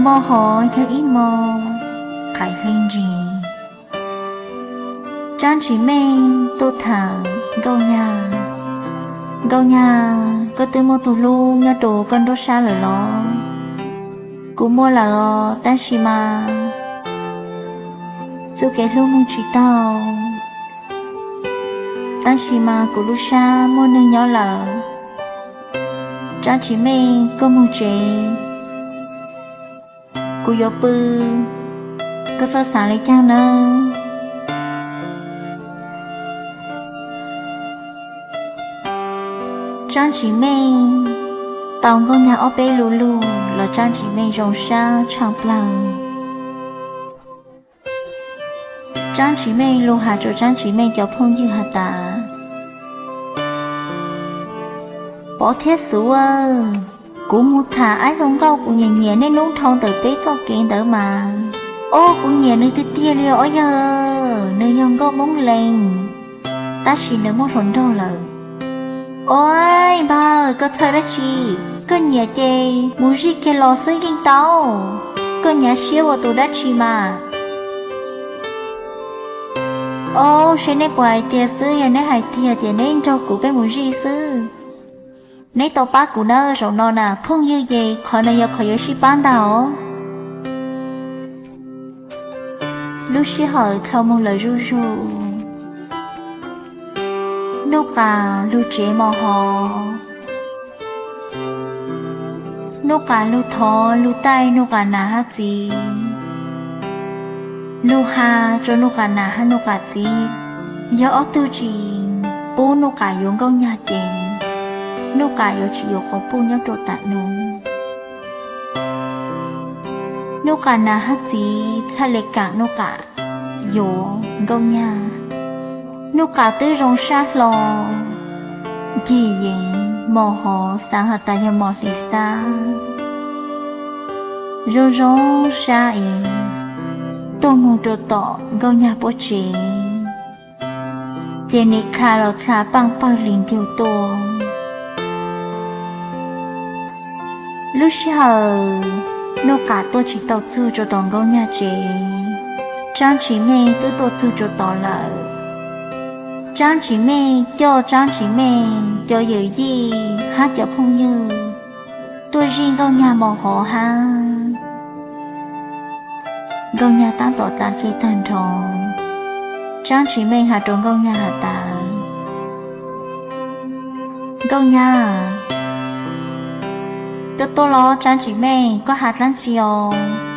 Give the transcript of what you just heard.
Mo Hov yog ib mo qais hle ntsis. Tsaab Tsim Meej tuaj tham Nkauj Nyag. Nkauj Nyag, koj twb muaj tug hlub nyob rua koj nruab sab lawm los? Kuv muaj lawm os, tab sis mas txuj kev hlub moog tsi taug, tab sis mas kuv lub sab muaj nwg nyob lawm. Tsaab Tsim Meej, koj moog tsev, kuv yuav pw, koj txhob xaav le caag nawb. Tsaab Tsim Meej tau Nkauj Nyag ob peb lu lug los Tsaab Tsim Meej zoo sab tshaaj plawg. Tsaab Tsim Meej lug has rua Tsaab Tsim Meej cov phooj ywg has tas, Pov thiab Xuv, kuv moog tham aib hluas nkauj kuv nyam nyiam nej nub dhau ntawm peb txoj kev ntawd mas, o, kuv nyiam nws tiag tiag li os yawg. Nws yog nkauj Moob Lees, tab sis nws muaj hluas nraug lawm. Ua, npawg, koj txhawj dab tsi? Koj nyiam ces mus zij kiag los xwb yeej tau. Koj nyav siab ua tus dab tsi mas? O, seb neb puas hais tiag xwb, yog neb hais tiag ces neb nrog kuv peb mus zij xwb. Neb tau pab kuv nawb, zaum no na phooj ywg ces qhov no yog qhov yuav sib pab ntag os. Lub sij hawm dlhau moog lawm zuj zug, Nuj Qas lug tsev Mo Hov. Nuj Qas lug thov lug taij Nuj Qas nam hab txiv, lug has rua Nuj Qas nam hab Nuj Qas txiv, yog ob tug tsi pub Nuj Qas yuav Nkauj Nyag ces Nuj Qas yuav tsi yuav quas puj nyob rua tam nuav. Nuj Qas nam hab txiv txhaj le kaam Nuj Qas yuav Nkauj Nyag. Nuj Qas twb zoo sab hlo, ncig yees Mo Hov, xaav has tas yog Mo Hlis Xab, zoo zoo sab es tuaj moog rua tom Nkauj Nyag puab tsev, ces nim dlha los dlha paaj pawg hlis ncug tuaj. Lub sij hawm Nuj Qas tuaj tsi tau txug rua tom Nkauj Nyag tsev, Tsaab Tsim Meej twb tuaj txug rua tod lawm. Tsaab Tsim Meej coj Tsaab Tsim Meej cov yawm yij hab cov phooj ywg tuaj zij Nkauj Nyag Mo Hov hab. Nkauj Nyag taab tom dlav dle taag nrho, Tsaab Tsim Meej has rua Nkauj Nyag has tas, Nkauj Nyag, koj tuaj los? Tsaab Tsim Meej, koj has dlaab tsi os?